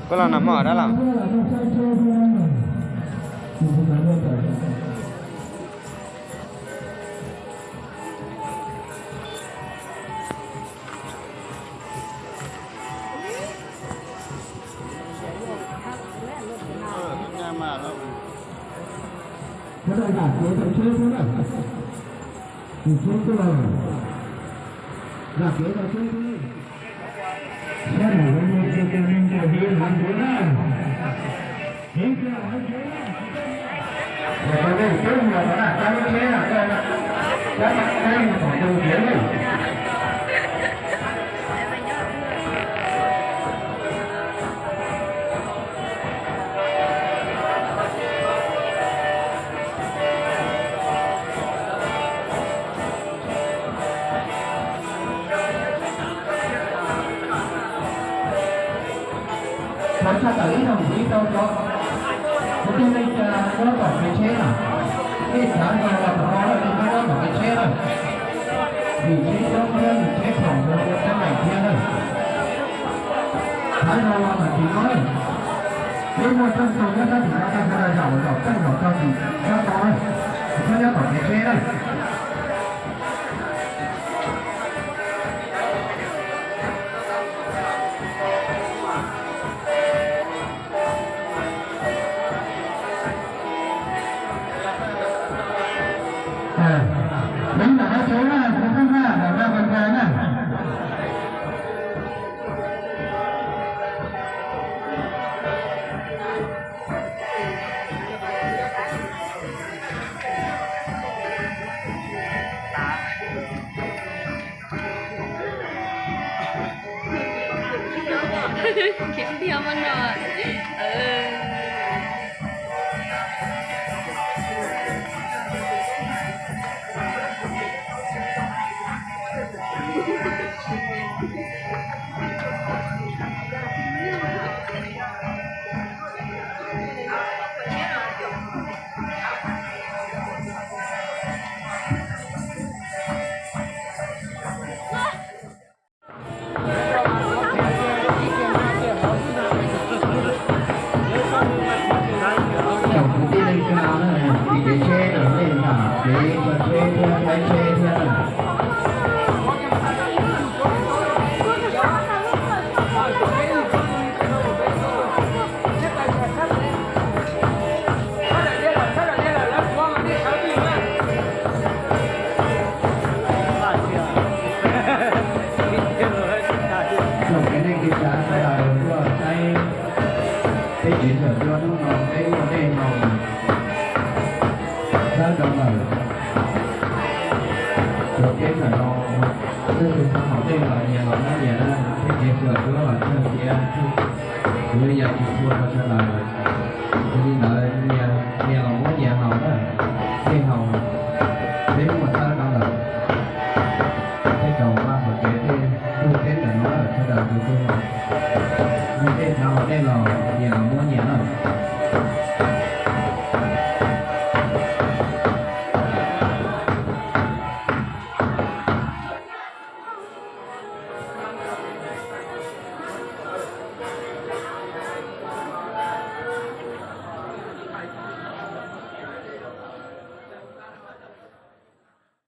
Koj los nag hmo dab laug? Zam kev rau tsheb thiab na. Tus tsheb tuaj, zam kev rau tsheb thiab. Sab nraum zoov no cia cov neeg ncaws hev heev ntsuav na. Heev tiag heev ntsuav na. Los rau nej tub mus los rau na, rau lub tsheb na, rau na. Rab mam tsheb mus tom ntug tiav na. Thov tshaj tawm ib zaug ib rau cov kwv tij neej tsa nyob tom kev tsheb na, nej txav nkaus los kom no lawm, nej nyob tom kev tsheb na. Vim tsheb coob thiab vim tsheb khoom ua teeb meem thiab na. Thaiv zog los tom tim no, peb muaj rooj tog nyob sab tim no, nej sawv daws zaum zaum rooj zaum tog tim sab tod na, txhob nyob tom kev tsheb na. Ib nram qab tsheb na, kuv pheej haj nram qab pes ntsa na. Khiav tiag mas no. Tsoom kwv tij neej tsa na, txiv kev tsheb na, nej mam kev tso tsheb thiab, thaib tsheb thiab na. Tsoom kwv tij neej tsa sawv daws tuaj saib peb kev sawv duab hnub no, peb muaj dej haus dawb rau lawm. Rau peb sawv daws, leej twg xav haus dej los nyias los nab nyias na, peb kev sawv duab los txog tiav, kuv yam tsis tshua rau sawv daws. Yog li ntawd